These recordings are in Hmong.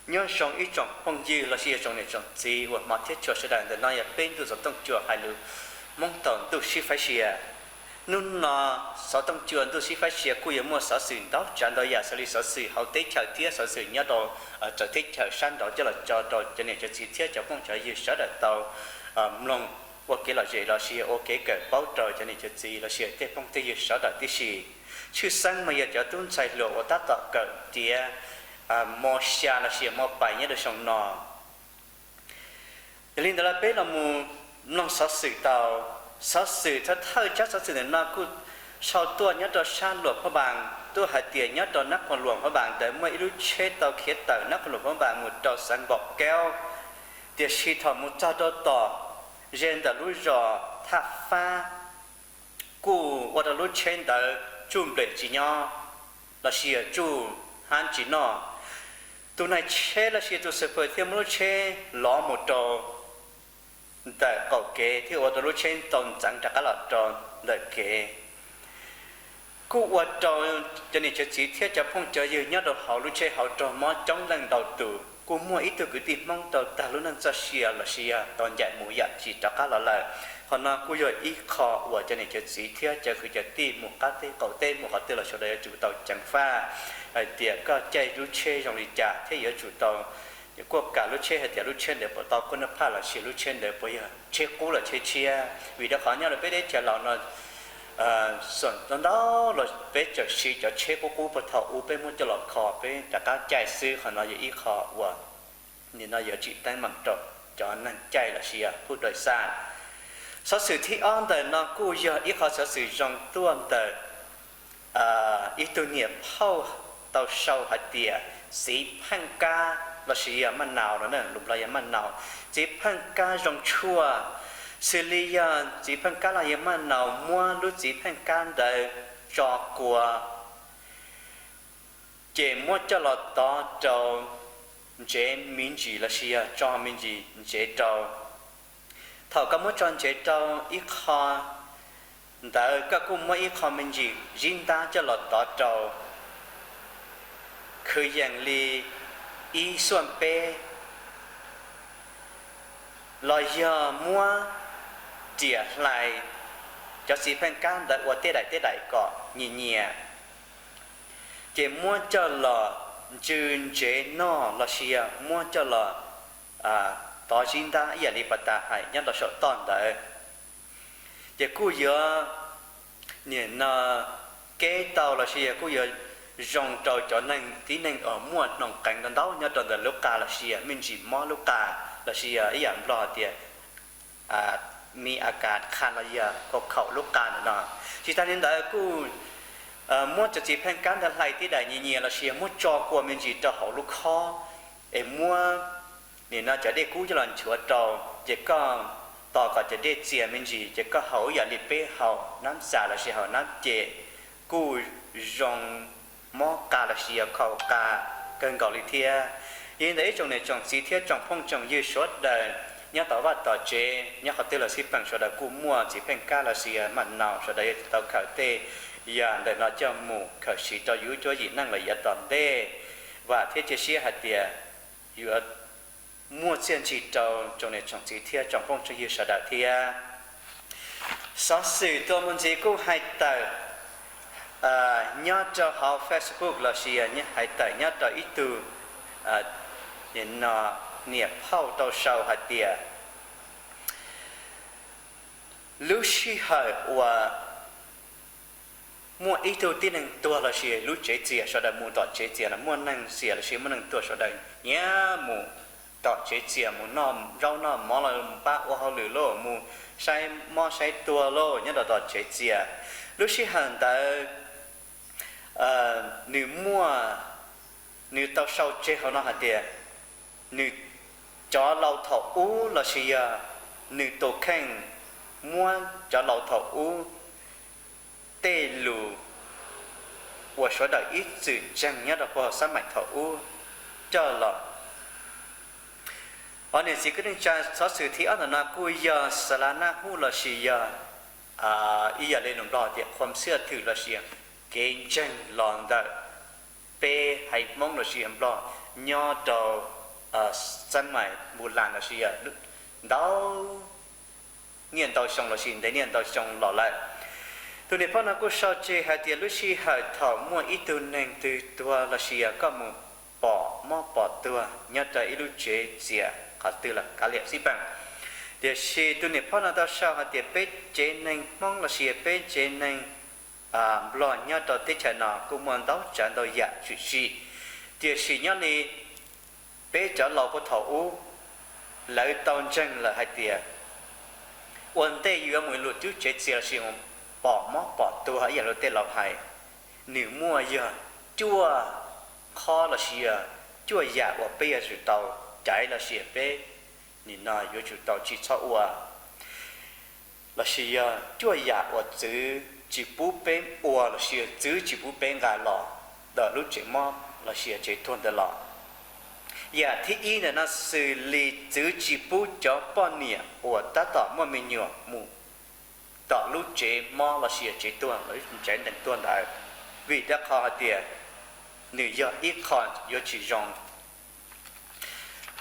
Nyob zoo ib tsoom phooj ywg los sis yog tsoom niam tsoom txiv uas hmov thiab tshua sawv daws, ntawm no yog peb ntuj xov tooj cua hais lus Hmoob thaum ntuj sib faib sia. Hnub no xov tooj cua ntuj sib faib sia kuj yuav muaj xov xwm ntau tsav ntau yam xws li xov xwm hauv teb chaws thiab xov xwm nyob rau txawv teb chaws sab nraud coj los tso rau cov niam cov txiv thiab cov phooj cov ywg sawv daws tau mloog ua kev lom zem los sis ua kev kawm paub rau cov niam cov txiv los sis tej phooj tej ywg sawv daws tib si. Tshwj xeeb mas yog cov tub ntxhais hluas uas tab tom kawm tiav mo xya los sis mo pais nyob rau xyoo no. Yog li ntawd los peb los mus mloog xov xwm tau. Xov xwm thawj thawj tsab xov xwm ntawm no kuj sau tuaj nyob rau sab Luam Phab Npas, tuaj hais tias nyob rau Nab Qhoos Luam Phab Npas ntawd muaj ib lub tsheb tau khiav tawm Nab Qhoos Luam Phab Npas mus rau xeev Npaum Kaub, tiam sis thaum mus txog rau tom ze ntawm lub zos Thaj Fab kuj ua rau lub tsheb ntawd tsuj nplej tsis nyob los sis yog tsuj hab tsis noj. Tus neeg tsheb los sis tus xwm fwm thiaj muab lub tsheb lov mus rau ntawm qaum kev thiab ua rau lub tsheb tau ntxeev rov qab los rau ntawm kev. Kuj ua rau cov niam cov txiv thiab cov phooj cov ywg nyob rau hauv lub tsheb hauv raug mob coob leej ntau tus. Kuj muaj ib tug kwv tij Hmoob tau tag lub neej txoj sia los sis yog tau ncaim mus yam tsis rov qab los lawm. Qhov no kuj yog ib qho uas cov niam cov txiv thiab cov kwv cov tij mus qab teb qaum teb mus qhov twg los sawv daws yuav tsum tau ceev faj hais tias koj caij lub tsheb zoo li cas thiab yuav tsum tau kuaj kam lub tsheb hais tias lub tsheb ntawd puas tau kuaj nab phaj los sis lub tsheb ntawd puas yog tsheb qub los tsheb tshiab. Vim rau qhov nyob rau peb teb chaws laus no, xom ntau los peb txawm siv cov tsheb qub qub puag thaum ub peb muab coj los kho peb rov qab caij xwb. Qhov no yog ib qho uas nim no yuav tsim teeb meem rau cov neeg caij los sis yog phuj dawj xaj. Xov xwm thib ob ntawm no kuj yog ib qho xov xwm zoo tuaj ntawm ib tug niam phauj tau sau hais tias txiv pheej kab los sis yog maj naus no, lus Nplog yog maj naus, txiv pheej kab zoo tshuaj, xws li yog txiv pheej kab los yog maj naus muab lub txiv pheej kab ntawd tso kua, ces muab coj los tov rau ntsev me ntsis los sis yog tso me ntsis ntsev rau. Thaum koj muab tso ntsev rau ib qho ntawd koj kuj muab ib qho me ntsis zib ntab coj los tov rau, kwv yees li ib xuaj peb, los yog muab riam hlais cov txiv pheej kab ntawd ua tej daim tej daim kom nyias nyias, ces muab coj los ntsw ntsev noj los sis yog muab coj los tov zib ntab ib yam li pas tas hais nyob rau saum toj ntawd, ces kuj yuav nim no keb tau los sis yog kuj yuav zoo rau cov neeg tib neeg uas muaj hnoos qees ntau ntau nyob rau ntawm lub qa los sis yog me ntsis mob lub qa los sis yog ib yam Nplog tias mi a kas qha los yog khaum khaum lub qa ntawm no. Tsis tas li ntawd kuj muab cov txiv pheej kab ntawd hlais tib daim nyias nyias los sis yog muab tso kua me ntsis rau hauv lub khob, es muab nim no cov dej kub coj los nchuav rau, ces koj tos kom cov dej txias me ntsis ces koj haus ib yam li peb haus nab xas los sis haus nab ces kuj zoo mob qa los sis yog khaum qa kawg nkaus li thiab. Yog li ntawd ib tsoom niam tsoom txiv thiab tsoom phooj tsoom ywg sawv daws nyob tom vaj tom tsev nyob qhov twg los xij peem sawv daws kuj muaj txiv pheej kab los sis yog maj naus sawv daws yuav tsum tau khaws tej yam ntawm no coj mus khaws siv rau yus cuab yim neej los yav tom ntej. Vam thiab cia siab hais tias yuav muaj txiaj ntsig rau tsoom niam tsoom txiv thiab tsoom phooj tsoom ywg sawv daws thiab. Xov xwm tuaj mus ntxiv kuj hais tawm nyob rau hauv Facebook los sis hais tawm nyob rau ib tug no niam phauj tau sau hais tias lub sij hawm uas muaj ib tug tib neeg tuag los sis lub tsev txias sawv daws mus tom tsev txias los muaj neeg xiam los sis muaj neeg tuag sawv daws nyiam mus tom tsev txias mus noj zaub noj mov los mus pab ua hauj lwm los mus saib mob saib tuag los nyob rau tom tsev txias. Lub sij hawm ntawd nws muaj, nws tau sau tseg hauv no hais tias nws cov laus thaum ub los sis yog nws tus kheej muab cov laus thaum ub tej lus uas sawv daws ib txwm ntseeg nyob rau puag xab maim thaum ub coj los. Hos niam txiv kwv tij neej tsa, xov xwm thib ob ntawm no kuj yog xas las naj huj los sis yog ib yam li nus nplog tias qhuam xwb thwm los sis kev ntseeg los ntawm peb haiv Hmoob los sis Nplog nyob rau xab mais npu las los sis yog ntau niaj ntau xyoo los sis ntev niaj ntau xyoo los lawm. Tus niam phauj no kuj sau tseg hais tias lub sij hawm thaum muaj ib tug neeg twg tuag los sis yog koj mus pom mob pom tuag nyob rau ib lub tsev txias qhov twg los kav liam xij peem. Tiam sis tus niam phauj no tau sau hais tias peb tsev neeg Hmoob los sis peb tsev neeg Nplog nyob rau teb chaws no kuj muaj ntau tsav ntau yam tshwm sim, tiam sis nyob li peb cov laus puag thaum ub, lawv tau ntseeg lawm hais tias ua ntej yus yuav mus lub tsev txias los sis mus pom mob pom tuag ib yam li tej laus hais, nws muaj yog cuaj qhov los sis yog cuaj yam uas peb yuav tsum tau caiv los sis peb nim no yuav tsum tau tsis txhob ua, los sis yog cuaj yam uas txwv tsis pub peb ua los sis txwv tsis pub peb nqa los ntawm lub tsev mob los sis tsev tuag ntawd los. Yam thib ib ntawm no xws li txwv tsis pub cov poj niam uas tab tom muaj me nyuam mus tom lub tsev mob los sis tsev tuag, tsev neeg tuag ntawd, vim rau qhov hais tias nws yog ib qho yuav tsis zoo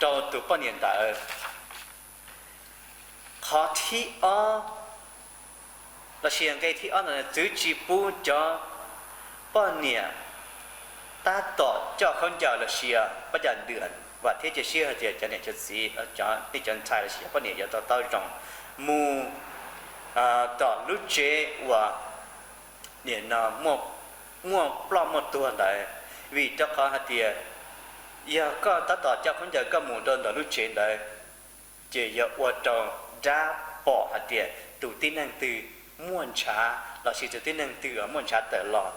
rau tus poj niam ntawd. Qhov thib ob los sis nqe thib ob ntawd txwv tsis pub cov poj niam tab tom coj khaub ncaws los sis poj ncaws ntws vam thiab cia siab hais tias cov niam cov txiv, cov tij cov ntxhais los sis cov poj niam yuav to taub zoo mus tom lub tsev uas nim no muaj ploj muaj tuag ntawd, vim rau qhov hais tias yog koj tab tom coj khaub ncaws koj mus rau ntawm lub tsev ntawd, ces yog ua rau dab pom hais tias tus tib neeg twg muaj ntshav los sis tus tib neeg twg muaj ntshav tawm los,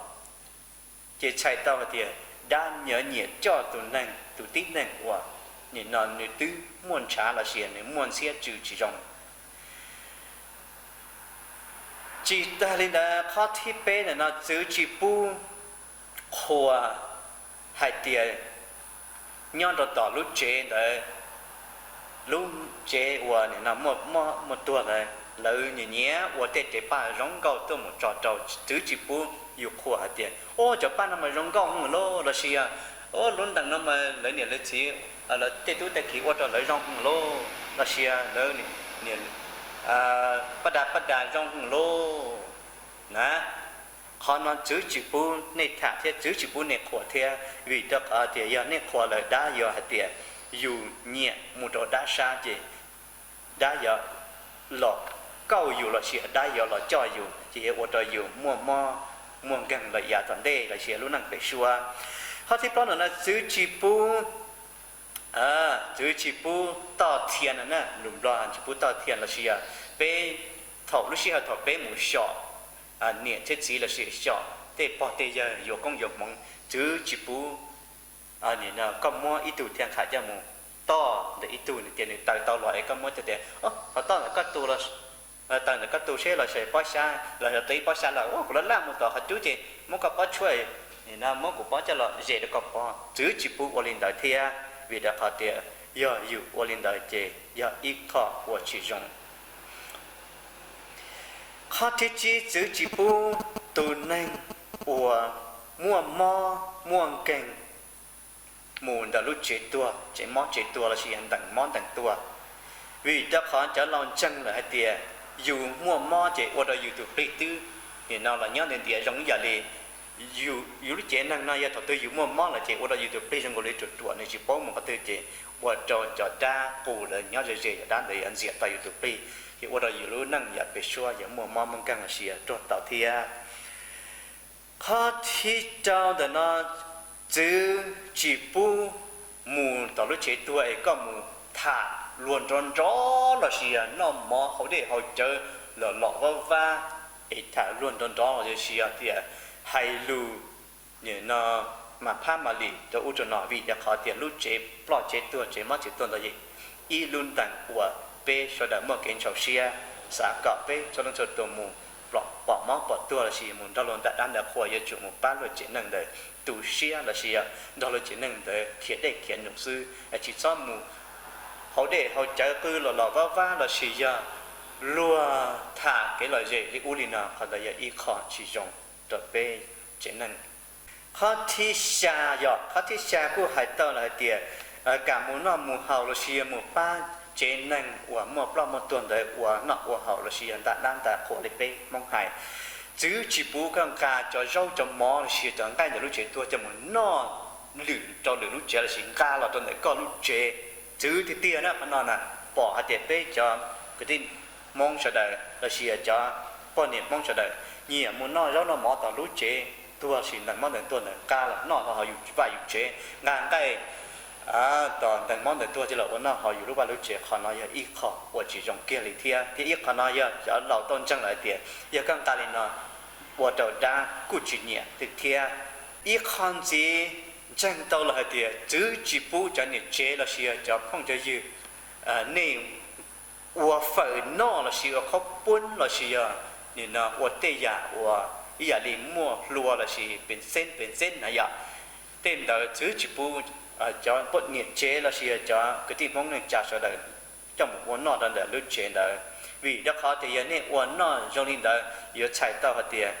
ces txhais tau hais tias dab nyiam nyiam coj tus neeg, tus tib neeg uas nim no nws twb muaj ntshav los sis nws muaj ntxhiab tswv tsis zoo. Tsis tag li ntawd, qhov thib peb ntawm no txwv tsis pub qhuas hais tias nyob rau tom lub tsev ntawd, lub tsev uas nim no muaj mob muaj tuag ntawd, lawv nyiam nyiam ua tej rev paj zoo nkauj tuaj mus tso rau, txwv tsis pub yus qhuas hais tias, Ua cov paj no mas zoo nkauj lauj, los sis, Ua lub ntees no mas lawv niam lawv txiv, lawv tej tub tej kiv ua rau lawv zoo lauj, los sis lawv niam paj da paj da zoo lauj. Na, qhov no txwv tsis pub nej tham thiab txwv tsis pub nej qhuas thiab, vim rau qhov tias yog nej qhuas lawm dab yuav hais tias yus nyiam mus rau dab sab ces dab yuav los kauj yus los sis dab yuav los coj yus ces yuav ua rau yus muaj mob muaj nkeeg lawm yav tom ntej los sis lub neej pem suab. Qhov thib plaub ntawm no txwv tsis pub, txwv tsis pub toj thia no na, lus Nplog tsis pub toj thia los sis yog peb, thaum lub sij hawm thaum peb mus xyom niam thiab txiv los sis xyom tej pog tej yawg yuav koob yuav hmoov, txwv tsis pub koj muab ib tug thia nqham coj mus toj ntawm ib tug, nws tias nws taws tau los es koj muab coj tias, Ho toj ntawm koj tus los, taws ntawm koj tus seb los saib pob xyab los yog tau ib pob xyab los ua kuv laj laj mus tom qhov cub ces muab koj pob tshuaj, nim no muab kuv pob coj los zes rau koj pob. Txwv tsis pub ua li ntawd thiab, vim rau qhov tias yog yus ua li ntawd ces yog ib qho uas tsis zoo. Qhov thib tsib, txwv tsis pub tus neeg uas muaj mob muaj nkeeg mus ntawm lub tsev tuag, tsev mob tsev tuag los sis yog ntees mob ntees tuag, vim rau qhov cov laus ntseeg lawm hais tias yus muaj mob ces ua rau yus tus plig twb, nim no los nyob ntiav ntiav zoo ib yam li yus lub cev neeg no yog thaum twg yus muaj mob lawm ces ua rau yus tus plig zoo nkaus li ruam ruam, nws tsis paub mus qhov twg ces ua rau cov dab qus ntawd nyob ze ze, cov dab ntawd yuav ntxias tau yus tus plig, ces ua rau yus lub neej yav pem suab yuav muaj mob muaj nkeeg los sis yog tuag tau thiab. Qhov thib rau ntawm no, txwv tsis pub mus tom lub tsev tuag es koj mus tham luag nrov nrov los sis yog noj mov haus dej haus cawv los lom vab vab es tham luag nrov nrov los sis yog tias hais lus nim no mas phab mas lim rau ub rau no, vim rau qhov tias lub tsev ploj tsev tuag tsev mob tsev tuag ntawd ib lub ntees uas peb sawv daws muaj kev ntxhov siab, xav kom peb txhua leej txhua tus mus pom mob pom tuag los sis mus nrog luag ntawm dab ntawd qhuas yuav tsum mus pab luag tsev neeg ntawd tu siab los sis yog nrog luag tsev neeg ntawd khiav dej khiav num xwb, tsis txhob mus haus dej haus cawv qw los lom vab vab los sis yog luag tham kev lom zem li ub li no, qhov ntawd yog ib qho tsis zoo rau peb tsev neeg. Qhov thib xya, yog qhov thib xya kuj hais tau lawm hais tias kam mus noj mus haus los sis yog mus pab tsev neeg uas muaj ploj muaj tuag ntawd ua noj ua haus los sis yog nta dab nta qhua li peb Hmoob hais. Txwv tsis pub koj nqa cov zaub cov mov los sis cov nqaij ntawm lub tsev tuag coj mus noj lwm rau lwm lub tsev los sis nqa los rau ntawm koj lub tsev. Txwv tiag tiag na qhov no na. Pom hais tias peb cov kwv tij Hmoob sawv daws los sis cov poj niam Hmoob sawv daws nyiam mus noj zaub noj mov tom lub tsev tuag los sis ntees mob ntees tuag ntawd nqa los noj rau hauv yus vaj yus tsev, nqa nqaij tom ntees mob ntees tuag coj los ua noj hauv yus lub vaj lub tsev. Qhov no yog ib qho uas tsis zoo kiag li thiab. Thiab ib qho no yog cov laus tau ntseeg lawm hais tias yog koj nqa li no ua rau dab kuj tsis nyiam thiab. Ib qho ntxiv ntseeg tau lawm hais tias txwv tsis pub cov niam tsev los sis yog cov phooj cov ywg nej ua fawm noj los sis ua qhaub poob los sis yog nim no ua tej yam uas ib yam li muaj hlua los sis pes xeeb pes xeeb na yom. Tej ntawd txwv tsis pub cov poj niam tsev los sis yog cov kwv tij Hmoob neej tsa sawv daws coj mus ua noj rau ntawm lub tsev ntawd. Vim rau qhov tias yog nej ua noj zoo li ntawd yuav txhais tau hais tias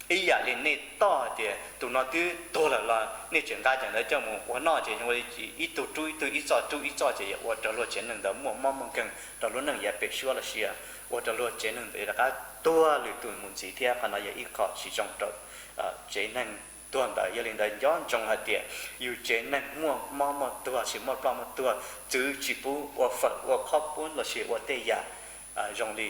ib yam li nej toj hais tias tus no twb tuag lawm los nej tseem nqa cov ntawd coj mus ua noj ces zoo li ib tug rub ib tug, ib txoj rub ib txoj ces yog ua rau luag tsev neeg ntawd muaj mob muaj nkeeg rau lub neej yav pem suab los sis ua rau luag tsev neeg ntawd rov qab tuag lwm tus mus ntxiv thiab. Qhov no yog ib qho tsis zoo rau tsev neeg tuag ntawd. Yog li ntawd nco ntsoov hais tias yus tsev neeg muaj mob muaj tuag los sis muaj ploj muaj tuag txwv tsis pub ua fawm ua qhaub poob los sis ua tej yam zoo li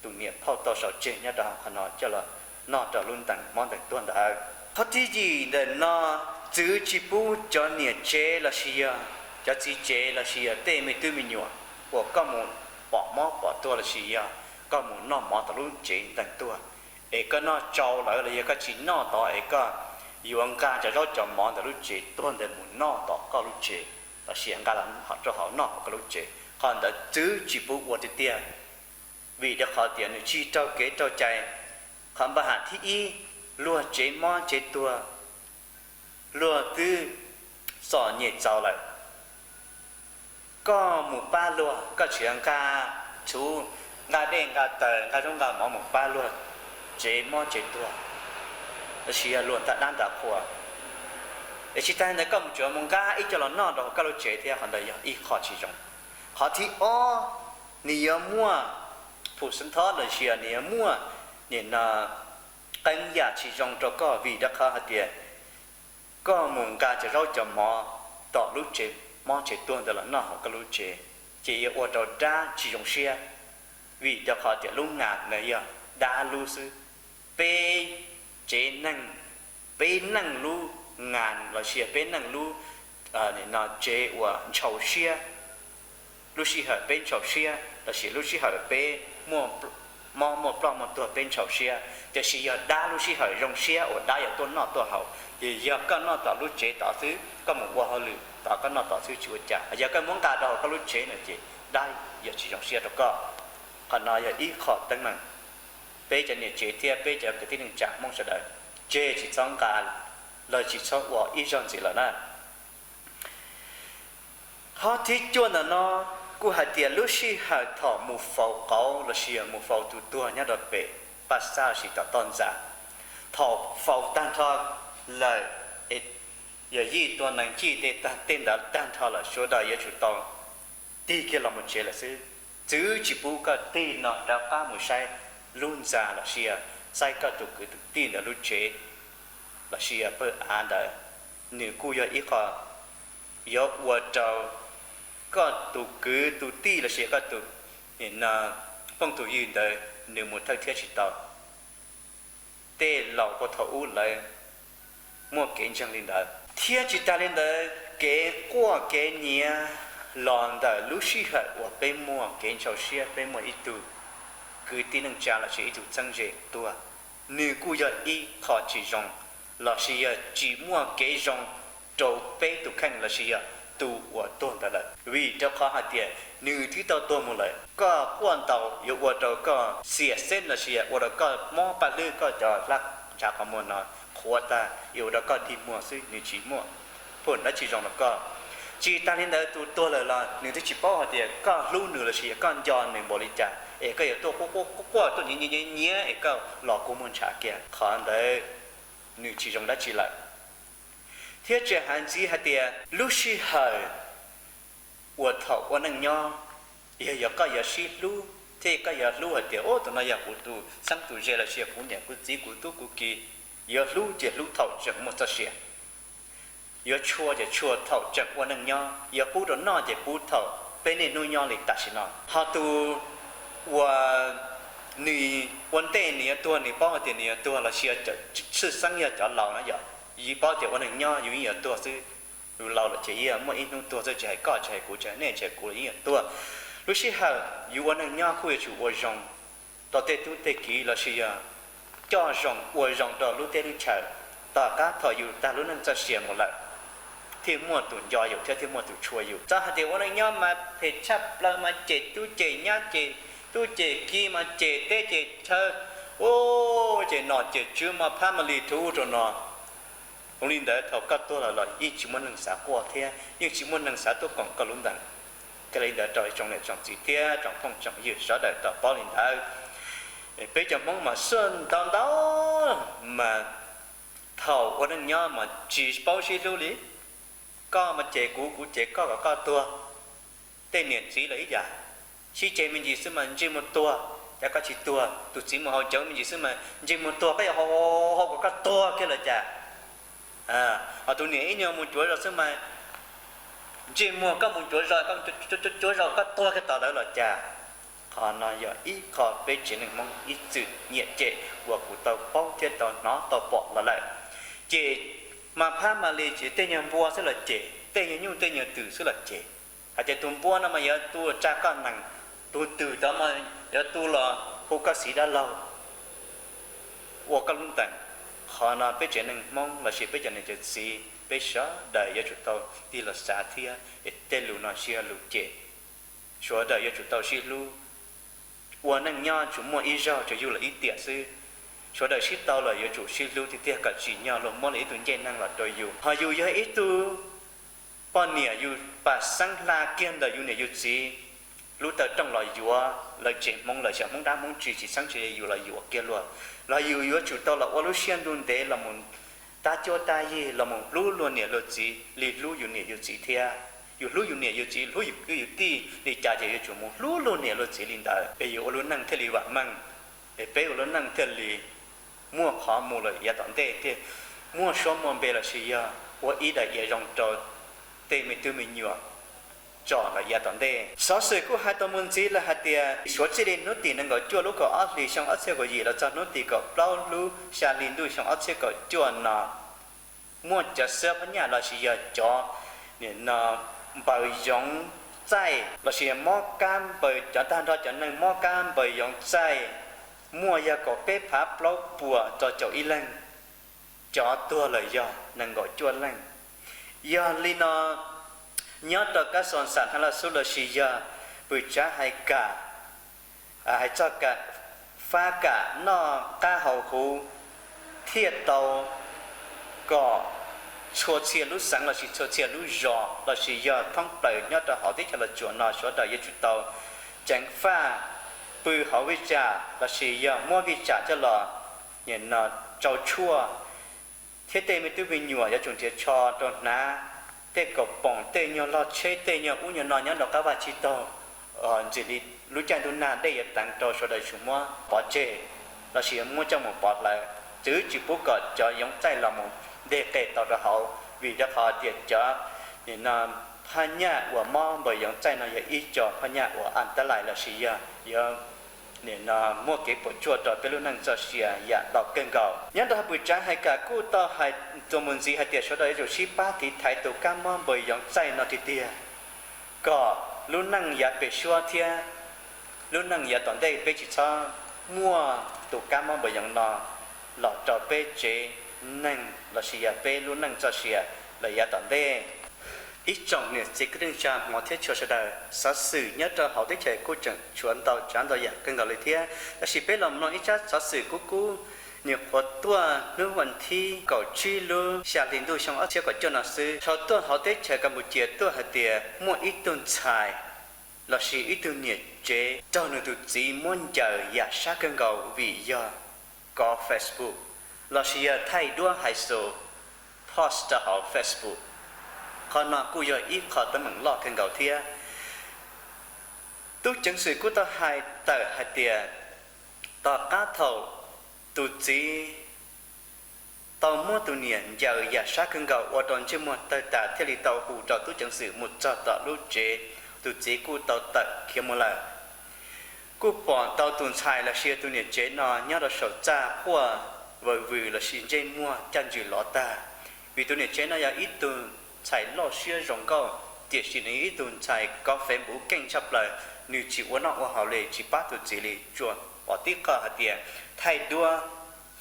tus niam phauj tau sau tseg nyob rau hauv qhov no coj los noj rau lub ntees mob ntees tuag ntawd. Qhov thib yim ntawm no, txwv tsis pub cov niam tsev los sis yog cov txiv tsev los sis yog tej me tub me nyuam uas koj mus pom mob pom tuag los sis yog koj mus noj mov tom lub tsev ntees tuag es koj noj tsau lawm los yog koj tsis noj tod es koj yuav nqa cov zaub cov mov ntawm lub tsev tuag ntawd mus noj tom koj lub tsev los sis nqa los rau hauv noj hauv koj lub tsev. Qhov ntawd txwv tsis pub ua tiag tiag, vim rau qhov tias nws tsis raug kev raug cai. Qhov npaj ham thib ib, luag tsev mob tsev tuag, luag twb txom nyem txaus lawm, koj mus pab luag, koj tseem nqa txhuv, nqa dej nqa taws, nqa zaub nqa mov mus pab luag tsev mob tsev tuag los sis yog luag nta dab nta qhua, es tsis tas ntawd koj mus tseem mus nqa ib co los noj rau koj lub tsev thiab. Qhov ntawd yog ib qho tsis zoo. Qhov thib ob, nws yuav muaj phum xeeb thob los sis nws yuav muaj nim no qee yam tsis zoo rau koj vim rau qhov hais tias koj mus nqa cov zaub cov mov tom lub tsev mob tsev tuag ntawd los noj hauv koj lub tsev, ces yuav ua rau dab tsis zoo siab. Vim rau qhov tias lub nas ntawd yog dab lub xwb. Peb tsev neeg, peb neeg lub nas los sis peb neeg lub no tsev uas ntshaus siab, lub sij hawm peb ntshaus siab los sis lub sij hawm peb muaj mob muaj ploj muaj tuag peb ntshaus siab, tiam sis yog dab lub sij hawm zoo siab uas dab yuav tuaj noj tuaj haus. Ces yog koj noj tom lub tsev tod xwb, koj mus ua hauj lwm tod koj noj tod xwb tsis ua cas, yog koj muab nqa rau hauv koj lub tsev no ces dab yuav tsis zoo siab rau koj. Qhov no yog ib qho teeb meem peb cov niam tsev thiab peb cov kwv tij neej tsa Hmoob sawv daws tseg tsis txhob nqa, los tsis txhob ua ib zaug ntxiv lawm na. Qhov thib cuaj ntawm no kuj hais tias lub sij hawm thaum mus faus qauv los sis mus faus tus tuag nyob rau pem paj xab los sis tom toj ntxas, thaum faus tag nrho lawm, yog yij tua nees yij tej ntawd tag nrho lawm sawv daws yuav tsum tau tig kiag los mus tsev lawm xwb. Txwv tsis pub koj tig no rov qab mus saib lub ntxa los sis saib koj tus kwv tus tij ntawd lub tsev los sis pawg av ntawd. Nws kuj yog ib qho yuav ua rau koj tus kwv tus tij los sis koj tus phooj tus ywg ntawd nws mus thawj thiab tsis tau. Tej laus puag thaum ub lawv muaj kev ntseeg li ntawd. Thiab tsis tas li ntawd, kev quaj kev nyiav los ntawm lub sij hawm uas peb muaj kev ntshaus siab peb muaj ib tug kwv tij neej tsa los sis ib tug txheeb ze tuag, nws kuj yog ib qho tsis zoo los sis yog tsis muaj kev zoo rau peb tus kheej los sis yog tus uas tuag ntawd lawm. Vim rau qhov hais tias nws twb tau tuag mus lawm, koj quaj ntaus yuav ua rau koj xiam xeeb los sis yog ua rau koj mob paj hlwb, koj cov hlab ntshav qhov muag no qhuav tag, yuav ua rau koj dig muag xwb, nws tsis muaj phum dab tsi zoo rau koj. Tsis tas li ntawd, tus tuag lawm los nws twb tsis paub hais tias koj hlub nws los sis yog koj nco nws npaum li cas es koj yuav tuaj quaj quaj quaj tuaj nyiav nyiav nyiav es koj los kua muag ntshav kiag. Qhov ntawd nws tsis zoo dab tsi lawm. Thiab tseem hais ntxiv hais tias lub sij hawm ua thaum ua neej nyob, yog, yog koj yuav sib hlub thiab koj yuav hlub hais tias, ub, tus no yog kuv tus xeeb tus ze lossis yog kuv niam kuv txiv kuv tub kuv ki, yuav hlub ces hlub thaum tseem muaj txoj sia, yuav tshua ces tshua thaum tseem ua neej nyob, yuav pub rau noj ces pub thaum peb niaj hnub nyob li tam sim no. Ho tus uas nws ua ntej nws yuav tuag, nws paub hais tias nws yuav tuag lossis yog tshwj xeeb yog cov laus na yom, yus paub tias ua neej nyob yus yeej yuav tuag xwb. Yus laus lawm ces yeej muaj ib hnub tuag xwb, tsis hais koj tsis hais kuv tsis hais nej tsis hais kuv los yeej yuav tuag. Lub sij hawm yus ua neej nyob kuj yuav tsum ua zoo rau tej tub tej kiv lossis yog coj zoo ua zoo rau lub teb lub chaws, tom qab thaum yus tag lub neej txoj sia mus lawm thiaj muaj tus nco yus thiab thiaj muaj tus tshua yus. Txawm hais tias ua neej nyob mas phem tshaj plaws mas cem tub cem nyab cem tub cem kiv mas cem teb cem chaw, ub, cem nom cem tswv mas family rhuv rau no. Zoo li ntawd thaum koj tuag lawm los yeej tsis muaj neeg xav quaj thiab yeej tsis muaj neeg xav tuaj koom koj lub ntees. Thiaj li ntawd rau tsoom niam tsoom txiv thiab tsoom phooj tsoom ywg sawv daws tau paub li ntawd. Peb cov Hmoob mas suaj ntau ntau mas thaum ua neej nyob mas tsis paub sib hlub li. Koj mas cem kuv, kuv cem koj kom koj tuag. Tej niam txiv los ib yam, sib ceg me ntsis xwb mas ntsej muag tuag, cas koj tsis tuag. Tus txiv mus haus cawv me ntsis xwb mas ntsej muag tuag, koj yuav haus kom koj tuag kiag los cas. Ho tus niam ib nyuag mus cuav zos xwb mas ntsej muag, koj mus cuav zos, koj cuav zos koj tuag kiag tom ntawd los cas. Qhov no yog ib qho peb tsev neeg Hmoob ib txwm nyiam cem uas kuv tau paub thiab tau hnov tau pom los lawm. Ces mas phab mas li ces tej nyuag npua xwb los cem, tej nyuag nyuj tej nyuag twm xwb los cem. Hais tias tus npua no mas yuav tu tsa koj nees, tus twm tod mas yuav tu los hu koj xiv dab laug, ua koj lub ntees. Qhov no peb tsev neeg Hmoob lossis peb cov niam cov txiv peb sawv daws yuav tsum tau tig los xav thiab, es tej lus no tsis yog lus cem. Sawv daws yuav tsum tau sib hlub. Ua neej nyob tsuas muaj ib zaug, tsuas yug los ib tiam xwb. Sawv daws sib tau los yuav tsum sib hlub tiag tiag kom tsim nyog luag muab lawv ib tug ncej neeg los rau yus. Ho yus yog ib tug poj niam, yus pam xeeb hla kiag ntawm yus niam yus txiv lub taw rooj los yuav lawv tsev Hmoob, lawv xyov Hmoob dab Hmoob tsi, tsis xeeb tsis yus los yuav kiag luag. Los yus yuav tsum tau los ua lub siab ntuj ntev los mus tab cuab tab yig los mus hlub luag niam luag txiv li hlub yus niam yus txiv thiab. Yus hlub yus niam yus txiv, hlub yus kwv yus tij li cas ces yuav tsum mus hlub luag niam luag txiv li ntawd es yus ua lub neej thiaj li vam meej, es peb ua lub neej thiaj li muaj qhov mus lawm yav tom ntej thiaj muaj suab muaj npe lossis yog ua ib daim iav zoo rau tej me tub me nyuam tsom lawm yav tom ntej. Xov xwm kuj hais tau mus ntxiv lawm hais tias suav txij li hnub tim nees nkaum cuaj lub kaum ob hlis xyoo ob txhiab kaum yim los txog hnub tim kaum plaub lub xya hli ntuj xyoo ob txhiab kaum cuaj no, muaj cov xab phab nyaj lossis yog cov npaws yoov txaij lossis mob kab npaws, cov tag nrho cov neeg mob kab npaws yoov txaij muaj yog kaum peb phav plaub puas rau caum ib leeg. Cov tuag lawm yog nees nkaum cuaj leej. Yog li no, nyob rau kab xoo xam thab laj xub lossis yog pwm tsav hais kam, hais txog kam fab kam noj qab haus huv thiaj tau kom txhua txhia lub xeev lossis txhua txhia lub zos lossis yog thoob plaws nyob rau hauv teb chaws Los Tsuas no sawv daws yuav tsum tau ceev faj, pw hauv vij tsam lossis yog muab vij tsam coj los no tsau tshuaj, thiab tej me tub me nyuam yuav tsum nrhiav tsho rau hnav, tej kaum poom, tej nyuag log tsheb, tej nyuag ub nyuag no nyob rau qab vaj tsib taug. Ntxim li lub caij ntuj nag dej yuav teev rau sawv daws tsum muab pov tseg lossis muab coj mus pov hlawv, txwv tsis pub kom cov yoov txaij los mus nteg qe tau rau hauv, vim rau qhov tias cov no phaj nyaj uas mob npaws yoov txaij no yog ib co phaj nyaj uas an tab lais lossis yog yuav no muaj kev puas tsuaj rau peb lub neej txoj sia yam ntau kawg nkaus. Nyob rau hauv pwm tsav hais kam kuj tau hais txuas mus ntxiv hais tias sawv daws yuav tsum sib pab tiv thaiv tus kab mob npaws yoov txaij no tiag tiag, kom lub neej yav pem suab thiab lub neej yav tom ntej peb tsis txhob muaj tus kab mob npaws yoov no los rau peb tsev neeg lossis yog peb lub neej txoj sia lawm yav tom ntej. Ib tsoom niam txiv kwv tij neej tsa hmov thiab tshua sawv daws, xov xwm nyob rau hauv teb chaws kuj tseem tshuav ntau tsav ntau yam kawg nkaus li thiab. Tab sis peb los mloog ib tsab xov xwm kub kub, nws qhuav tuaj hnub vas thib kaum tsib lub xya hli ntuj xyoo ob txhiab kaum cuaj no xwb. Thaum tuaj hauv teb chaws Kas Pus Cia tuaj hais tias muaj ib tug ntxhais lossis ib tug niam tsev raug nws tus txiv muab ncaws yam sab kawg nkaus vim yog kov Facebook lossis yog thaij duab hais xus post rau hauv Facebook. Qhov no kuj yog ib qho teeb meem loj kawg nkaus thiab. Tub ceev xwm kuj tau hais tawm hais tias tom qab thaum tus txiv tau muab tus niam ncaws yam sab kawg nkaus ua rau ntsej muag tawg tas thiaj li tau hu rau tub ceev xwm mus txog tom lub tsev, tus txiv kuj tau tawm khiav mus lawm. Kuj pom tau tus ntxhais los sis tus niam tsev no nyob rau saum txaj quaj vwm vwm los sis ntsej muag caj ntswg lov tag. Vim tus niam tsev no yog ib tug ntxhais loj siab zoo nkauj, tiam sis nws yog ib tug ntxhais kov Facebook keej tshaj plaws, nws tsis ua noj ua haus li, tsis pab tus txiv li, tsuas pom tib qho hais tias thaij duab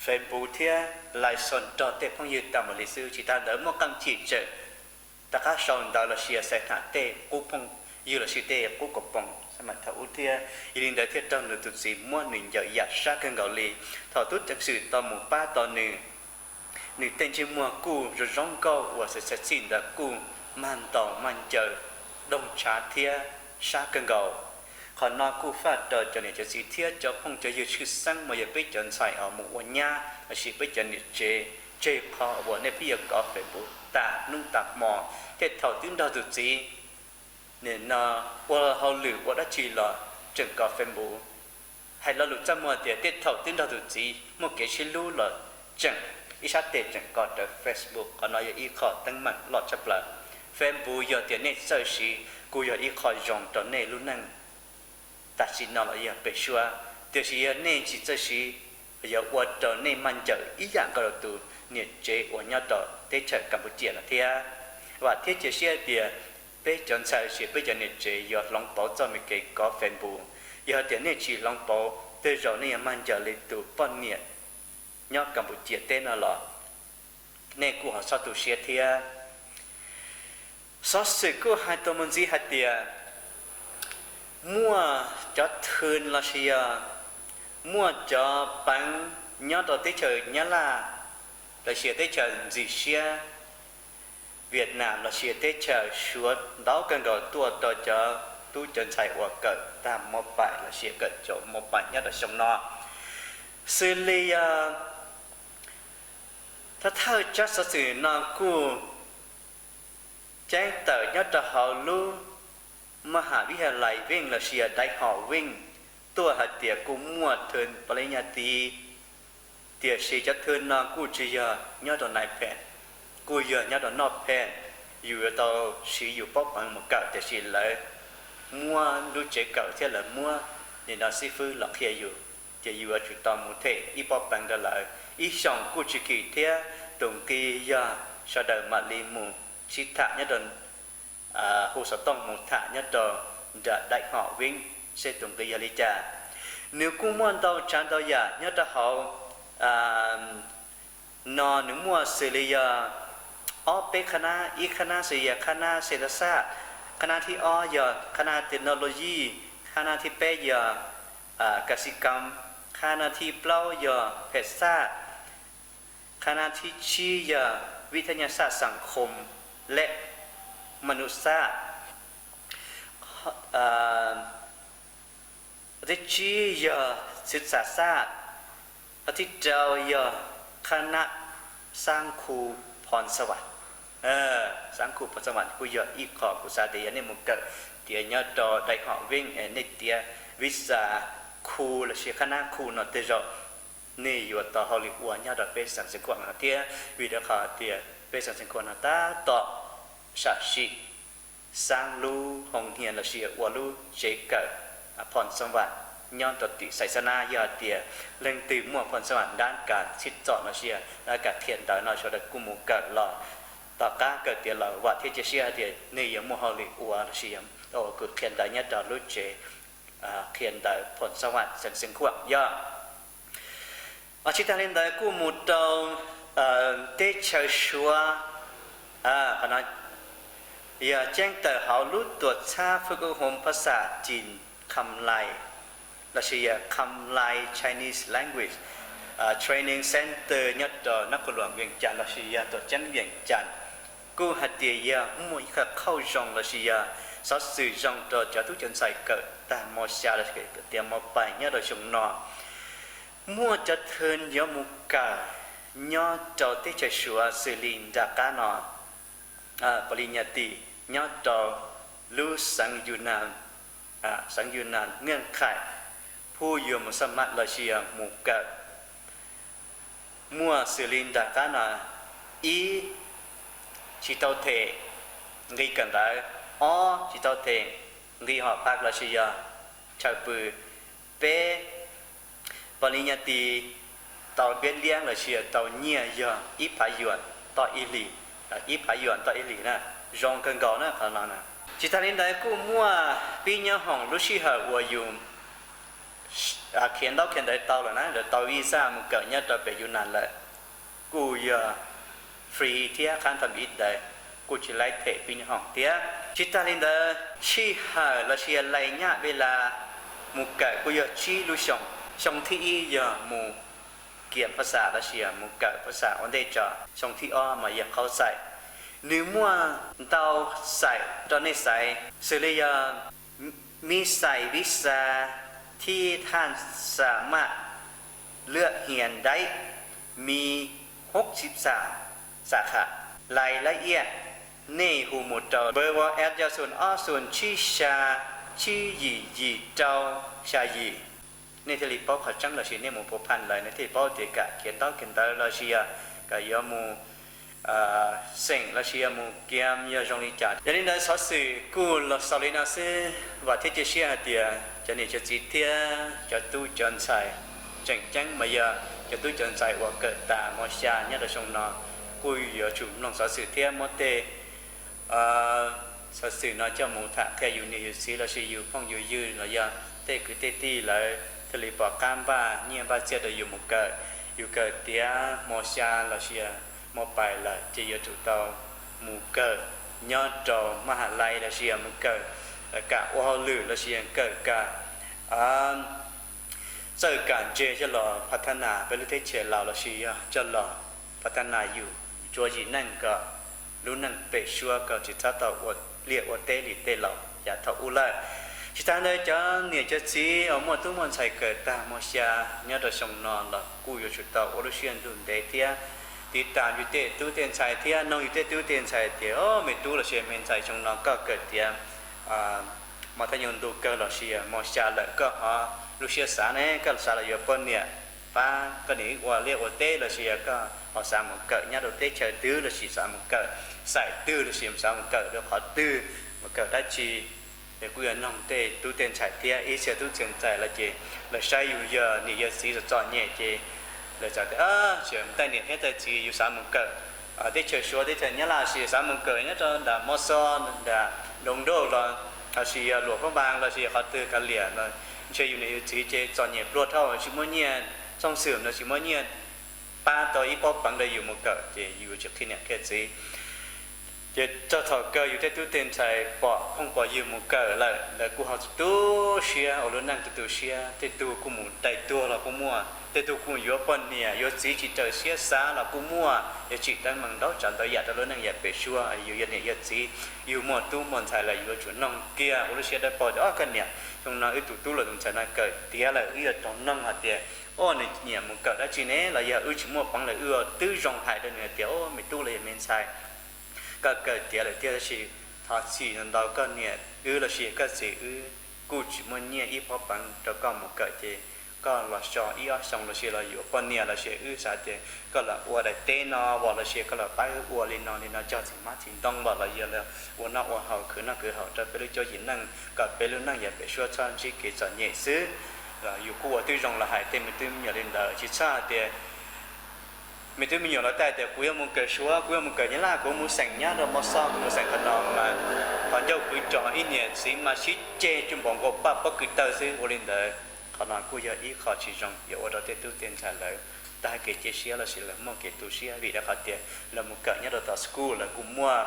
Facebook thiab lais xos nrog tej phooj ywg tas mus li xwb. Tsis tas ntawd muaj qee chim tsawm rov qab sau ntawv los sis xais tham tej qub phooj ywg los sis tej qub koom poom thaum ub thiab. Yog li ntawd thiaj raug nws tus txiv muab nws ncaws yam sab kawg nkaus li. Thaum tub ceev xwm tau mus pab tau nws, nws tej ntsej muag kuj zoo zoo nkauj uas xwm txheej txhij ntawd kuj mag ntaus mag ncaws doog tshav thiab sab kawg nkaus. Qhov no kuj faj rau cov niam cov txiv thiab cov phooj cov ywg tshwj xeeb uas yog peb cov ntxhais uas mus ua nyab los sis peb cov niam tsev, tseg qhov uas nej pheej yuav kov Facebook tas hnub tas hmo, tej thaum twb nrog tus txiv nim no ua hauj lwm ua dab tsi los tseem kov Facebook. Hais lo lus txaj muag tias tej thaum twb nrog tus txiv muaj kev sib hlub los tseem ib sab tes tseem kov rawv Facebook. Qhov no yog ib qho teeb meem loj tshaj plaws. Facebook yog tias nej txawj siv kuj yog ib qho zoo rau nej lub neej tam sim no los yog pem suab, tiam sis yog nej tsis txawj siv, yuav ua rau nej maj ncaws ib yam nkaus rau tus niam tsev uas nyob rau teb chaws Kampuchia no thiab. Vam thiab cia siab tias peb cov ntxhais los sis peb cov niam tsev yuav hloov pauv txoj me kev kov Facebook. Yog hais tias nej tsis hloov pauv, tej zaum nej yuav maj ncaws li tus poj niam nyob Kampuchia teb no los nej kuj ho txhob tu siab thiab. Xov xwm kuj hais tau mus ntxiv hais tias muaj cov thw los sis yog muaj cov peev nyob rau teb chaws Nyab Laj los sis teb chaws ntxim siab Vietnam los sis teb chaws Suav ntau kawg nkaus tuaj rau cov tub cov ntxhais uas kawm tag mos pais los sis kawm cov mos pais nyob rau xyoo no. Xws li yog thawj thawj tsab xov xwm no kuj ceeb tawm nyob rau hauv lub Maj Has Vij Has Lais Veej los sis yog Daim Hom Veej tuaj hais tias kuj muaj thw pos li nyaj ti, tiam sis cov thw no kuj tsis yog nyob rau Nais Phas, kuj yog nyob rau Noj Phas. Yus yuav tau siv yus pob peev mus kawm, tiam sis lawv muab lub tsev kawm thiab lawv muab nim no xib fwb los qhia yus, ces yus yuav tsum tau mus them ib pob peev rau lawv. Ib xyoos kuj tsis kim thiab, tus nqi yog sawv daws mam li mus sib tham nyob rau, hu xov tooj mus tham nyob rau nram Daim Hom Veej seb tus nqi yog li cas. Nws kuj muaj ntau tsav ntau yam nyob rau hauv no, nws muaj xws li yog ob peb qhab nab, ib qhab nab xws yog qhab nab xes tas xaj, qhab nab thib ob yog qhab nab technology, qhab nab thib peb yog kas xi kam, qhab nab thib plaub yog phem xaj, qhab nab thib tsib yog vij thaj nyaj xaj xas khom lej ma nus xaj, thib tsib yog xwv txas xaj, thib rau yog qhab nab xab khu phon xas vas. Xab khu phon xas vas kuj yog ib qho kuv xav tias yog nej mus kawm tiav nyob rau Daim Hom Veej, nej tiav vij xas khu los sis qhab nab khu no tej zaum nej yuav tau hauj lwm ua nyob rau peb xeev Xeev Khuam no thiab. Vim rau qhov tias peb xeev Xeev Khuam no tab tom sam sim xaab lub hoo hias los sis ua lub tsev kawm phon xas vas nyob rau tim Xais Xab Nab. Yog hais tias leej twg muaj phon xas vas dab kas txhij txom los sis dab kas qhia ntawv no sawv daws kuj mus kawm los tom qab kawm tiav los vam thiab cia siab hais tias nej yuav muaj hauj lwm ua los sis yog ua kws qhia ntawv nyob rau lub tsev qhia ntawv phon xas vas xeev Xeev Khuam. Yog tsis tag li ntawd kuj mus rau teb chaws Suav, qhov no yog ceeb tawm hauv lub tuam txhab Fukhoom Phas Xas Cim Kham Lai los sis yog Kham Lai Chinese Language Training Center nyob rau nab qhuas luam Vees Cas los sis yog tuam ceeb Vees Cas, kuj hais tias yog muaj ib qho qhauj zoo los sis yog xov xwm zoo rau cov tub cov ntxhais kawm tag mos xya los sis kawm tiav mos pais nyob rau xyoo no. Muaj cov thw yuav mus kawm nyob rau teb chaws Suav xws li nram qab no, pos lis nyas tis nyob rau lub xeev Yus Nas, xeev Yus Nas Nkeej Qhais, pub yuav mus xab mam los sis yog mus kawm, muaj xws li nram qab no: ib, tsis tau them nqi kawm ntawv; ob, tsis tau them nqi hom phav los sis yog chaw pw; peb, pos lis nyas tis tau npiab liab los sis tau nyiaj yog ib phav yuam toj ib hlis, ib phav yuam toj ib hlis na, zoo kawg nkaus na qhov no na. Tsis tas li ntawd kuj muaj pib nyob hoom lub sij hawm uas yus khiav ntaub khiav ntawv tau lawm na, lawv tau visa mus kawm nyob rau pem Yus Nas lawm, kuj yog free thiab qhab thas ib ntawd, kuj tsis laib them pib nyob hoom thiab. Tsis tas li ntawd sij hawm los sis yog lais nyaj ve las mus kawm kuj yog tsib lub xyoo. Xyoo thib ib yog mus kiam phas xas los sis yog mus kawm phas xas ua ntej tso, xyoo thib ob mas yog qhov xais. Nws muaj ntau xais rau nej xaiv, xws li yog mi xais vib xas thib thaj xa maj lwaj hias daib mi hub xib xas xa kham lais lab iaj, nej hu mus rau npawb ua app yog xoom ob xoom tsib xya tsib yim yim rau xya yim. Nej thiaj li paub qhov tseeb los sis nej mus pua phaj lawm nej thiaj li paub tias kam khiav ntaub khiav ntawv los sis yog kam yuav mus xeem los sis yog mus kiam yog zoo li cas. Yog li ntawd xov xwm kuj los xaus li no xwb, vam thiab cia siab hais tias cov niam cov txiv thiab cov tub cov ntxhais, tseem ceeb mas yog cov tub cov ntxhais uas kawm tas mos xya nyob rau xyoo no kuj yuav tsum mloog xov xwm thiab muab tej xov xwm no coj mus tham qhia yus niam yus txiv los sis yus phooj yus ywg los yog tej kwv tej tij lawv thiaj li pom qab npaj nyiaj npaj txiaj rau yus mus kawm. Yus kawm tiav mos xya los sis mos pais lawm ces yuav tsum tau mus kawm nyob rau maj has lais los sis yog mus kawm kam ua hauj lwm los sis yog kawm kam txawj kam ntse coj los pha thab nas peb lub teb chaws Laus los sis yog coj los pha thab nas yus tsuav yim neej kom lub neej pem suab kom tsis txhob tau ua liaj ua teb li tej laus yav thaum ub lawm. Tsis tas ntawd cov niam cov txiv uas muaj tub muaj ntxhais kawm tag mos xya nyob rau xyoo no los kuj yuav tsum tau ua lub siab ntuj ntev thiab tiv tam yus tej tub tej ntxhais thiab noog yus tej tub tej ntxhais tias, o me tub los sis me ntxhais, xyoo no koj kawm tiav mos thab nyuj ntu kawg los sis mos xya lawm koj ho lub siab xav ne, koj xav los yuav poj niam pab koj niam wb ua liaj ua teb los sis yog koj ho xav mus kawm nyob rau teb chaws twg los sis xav mus kawm xaim twg los sis xav mus kawm rau qhov twg, mus kawm dab tsi. Ces kuj yuav noog tej tub tej ntxhais thiab ib txhia tub txhia ntxhais los ces lawv saib yus yog niam yog txiv txom txom nyem ces lawv txawm tias, tsis taij niam thiab taij txiv, yus xav mus kawm teb chaws Suav teb chaws Nyab Laj los sis xav mus kawm nyob rau nram Moxos, nram Nroos Nrauj los sis yog Luam Phab Npas los sis qhov twg kav liam los ntshe yus niam yus txiv ces txom nyem pluag dhau tsis muaj nyiaj, txhooj xwm no tsis muaj nyiaj pab tau ib pob peev rau yus mus kawm ces yus tsis qhia niam qhia txiv. Ces txog thaum kawg yus tej tub tej ntxhais pom phooj pom ywg mus kawm lawm, lawv kuj ho tu siab ua lub neej tu tu siab, tej tug kuj mus dai tuag los kuj muaj, tej tug kuj yuav poj niam yuav txiv tsis raws siab xav los kuj muaj. Yog tsim teeb meem ntau tsav ntau yam rau lub neej yav pem suab, yus yog niam yog txiv, yus muaj tub muaj ntxhais lawm yuav tsum noog kiag ua lub siab dawb paug tias, o koj niam, xyoo no wb tus tub los tus ntxhais no kawm tiav lawm, wb yuav tau noog hais tias, o nws nyiam mus kawm dab tsi ne, los yog wb tsis muaj peev lawm wb twb zoo hais rau nws hais tias, o me tub los yog me ntxhais, koj kawm tiav lawm tiag tab sis thov txim ntau, koj niam wb los sis koj txiv wb kuj tsis muaj nyiaj ib pob peev rau koj mus kawm ces koj los so ib ob xyoo los sis los yuav poj niam los sis wb xav tias koj los ua daim teb no vom los sis koj los pab wb ua li no li no cog txiv hmab txiv ntoo vom los yog ua noj ua haus khwv noj khwv haus rau peb lub cuab yim neej kom peb lub neej yav pem suab txhob ntsib kev txom nyem xwb. Yus kuj ua twb zoo los hais tej me tub me nyuam li ntawd, tsis txhob hais tias me tub me nyuam los taij tias kuv yuav mus kawm Suav, kuv yuav mus kawm Nyab Laj, kuv mus xeem nyob rau Moxos, kuv mus xeem qhov no mas qhov ncauj kwv cov ib niam txiv mas sib ceg cuj npaum nkaus paj pob kws taw xwb. Ua li ntawd qhov no kuj yog ib qho tsis zoo yuav ua rau tej tub tej ntxhais lawv tag kev cia siab los sis lawv muaj kev tu siab vim rau qhov tias lawv mus kawm nyob rau tom school lawv kuj muaj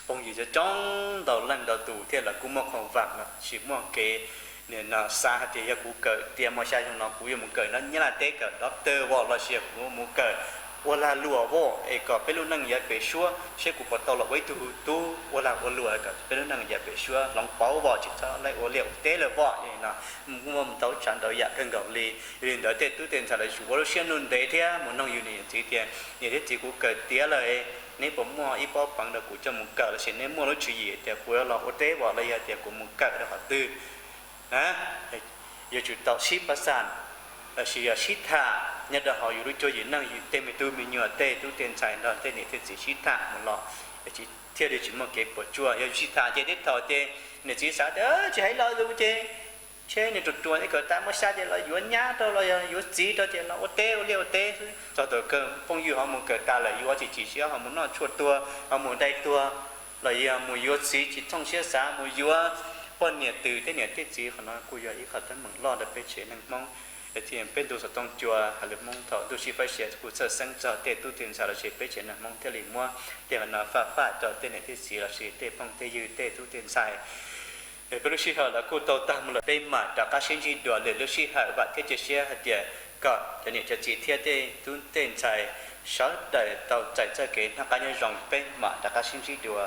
phooj ywg coob coob ntau leej ntau tus thiab lawv kuj muaj qhov vam los sis muaj kev nim no xav hais tias yog kuv kawm tiav mos xya xyoo no kuv yuav mus kawm Nyab Laj teb kawm doctor vom los sis kuv mus kawm ua lag luam vom es kom peb lub neej yav pem suab saib kuv puas tau los ua ib tug tub ua lag ua luam kom peb lub neej yav pem suab hloov pauv vom tsis txhob laib ua liaj ua teb lawm vom. Yog li no kuj muaj ntau tsav ntau yam kawg nkaus li. Yog li ntawd tej tub tej ntxhais lawv yuav tsum ua lub siab ntuj ntev thiab mus noog yus niam yus txiv tias niam thiab txiv, kuv kawm tiav lawm, neb puas muaj ib pob peev rau kuv coj mus kawm, lossis neb muaj lub tswv yim tias kuv yuav los ua teb os, los yog tias kuv mus kawm rau qhov twg na. Yuav tsum tau sib pab xaj, lossis yog sib tham nyob rau hauv yus lub cuab yim neej, tej me tub me nyuam, tej tub tej ntxhais nrog tej niam tej txiv sib tham mus los, thiaj li tsis muaj kev puas tsuaj. Yog sib tham ces tej thaum ces niam txiv xav tias tsis hais los lus ces ntshe nws ruam ruam es kawm tas muab xya ces los yuav nyab rau los yog yuav txiv rau ces los ua teb ua liaj ua teb xwb. Txog thaum kawg phooj ywg ho mus kawm tas lawm, yus ho tsis chim siab ho mus noj tshuaj tuag, ho mus dai tuag, los yog mus yuav txiv tsis thooj siab xav, mus yuav poj niam twg, tej niam tej txiv. Qhov no kuj yog ib qho teeb meem loj rau peb tsev neeg Hmoob. Es thiaj peb ntu xov tooj cua hais lus Hmoob thaum ntuj sib faib sia kuj txhawj xeeb txog tej tub tej ntxhais lossis peb tsev neeg Hmoob thiaj li muab tej qhov no faj faj rau tej niam tej txiv lossis tej phooj tej ywg tej tub tej ntxhais. Es peb lub sij hawm los kuj tau tag mus lawm, peb mam rov qab sib ntsib dua lwm lub sij hawm. Vam thiab cia siab hais tias kom cov niam cov txiv thiab tej tub tej ntxhais sawv daws tau txais txoj kev noj qab nyob zoo, peb mam rov qab sib ntsib dua.